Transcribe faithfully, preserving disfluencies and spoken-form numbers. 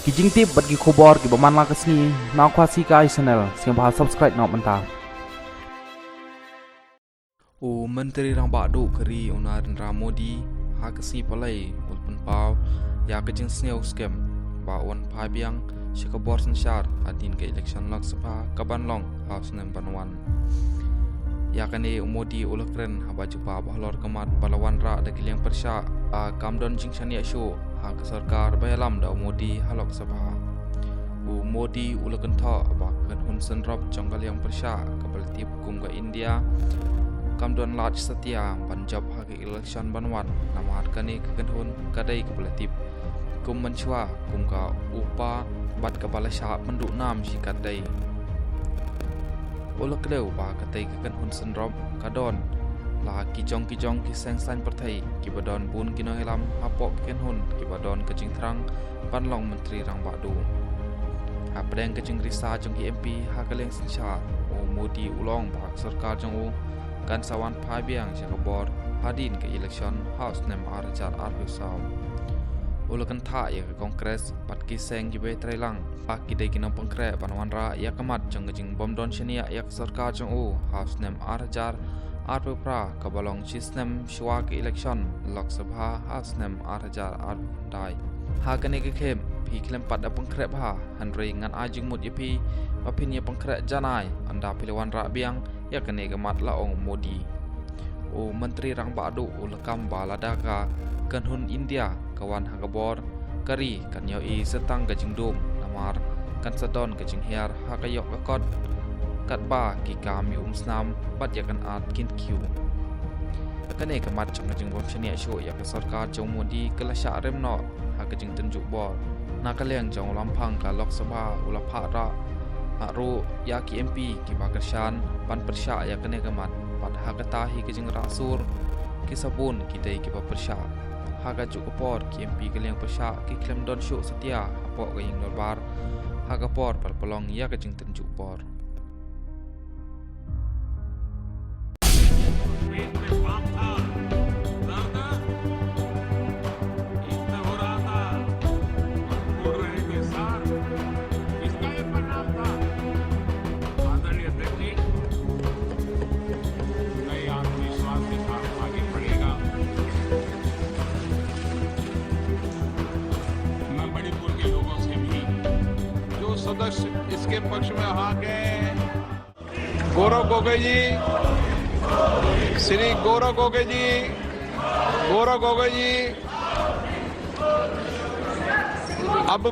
Ki jingtip bad ki khubor kiba man la ka sngi na Khasi Kai Channel, sngewbha subscribe noh mynta. U Myntri Rangbah Duh ka ri u Narendra Modi ha ka sngi Palei u la pynpaw ïa ka jingsngew skhem ba un phai biang sha ka bor synshar hadien ka election Lok Sabha ka ban long ha u snem ban wan. Ïa kane u Modi u la kren haba jubab halor ka mat ba la wanrah da ki liang pyrshah ba kam don jingshaniah shuh ha ka sorkar ba ïalam da u Modi ha Lok Sabha. U Modi u la kyntu ba ka kynhun synrop jong ka liang pyrshah kaba la tip kum ka India kam don lad satia ban jop ha ka election ban wan, namar kane ka kynhun ka dei kaba la tip kum mynshuwa kum ka UPA bad kaba la shah pynduh nam shikatdei. U la kdew ba katei ka kynhun synrop ka don la ki jong ki jong ki seng saiñ pyrthei kiba don bun ki nongïalam hapoh ki kynhun kiba don ka jingthrang ban long Myntri Rangbah Duh. Hapdeng ka jingrisa jong ki MP ha ka liang synshar, u Modi u la ong ba ka sorkar jong u kan sa wan phai biang sha ka bor hadien ka election ha u snem ar hajar arphew saw. U la kynthah ïa ka Congress bad ki seng kiba treilang ba ki dei ki nongpynkhreh ban wanrah ïa ka mat jong ka jingbym don shaniah ïa ka sorkar jong u ha u snem ar hajar arphew phra kaba long shi snem shuwa ka election Lok Sabha ha u snem ar hajar arphew khyndai. Ha kane ka khep phi khlem pat da pynkhreh bha, hynrei ngan ai jingmut ïa phi ba phin ïa pynkhreh janai ynda phi la wanrah biang ïa kane ka mat, la ong u Modi. U Myntri Rangbah Duh u la kam ba lada ka kynhun India ka wan ha ka bor, ka ri kan ïohi sa tang ka jingdum namar kan sa don ka jinghiar ha ka ïoh ka kot katba ki kam ïa u um snam bad ïa ka nat kin kiew. Kane ka mat jong ka jingbym shaniah shuh ïa ka sorkar jong u Modi ka la shah rem noh ha ka jingtynjuh bor. Na ka liang jong u la phang ka Lok Sabha u la phah rah ha ruh ïa ki MP kiba kyrshan ban pyrshah ïa kane ka mat, bad ha kata hi ka jingrah sur ki sa bun ki dei kiba pyrshah. Ha kajuh ka por ki MP ka liang pyrshah ki khlem don shuh satia hapoh ka ïing dorbar ha ka por ba la pynlong ïa ka jingtynjuh bor. पेट में पाप था, ज्यादा इतना हो रहा था, और बोल रहे थे, "सर, इसका ये परिणाम था।" आदरणीय अध्यक्ष जी, नए आत्मविश्वास के साथ आगे बढ़ेगा। मैं मणिपुर के लोगों से भी, जो सदस्य इसके पक्ष में आ गए, गौरव गोगोई जी, श्री गौरव गोगोई जी, गौरव गोगोई जी, अब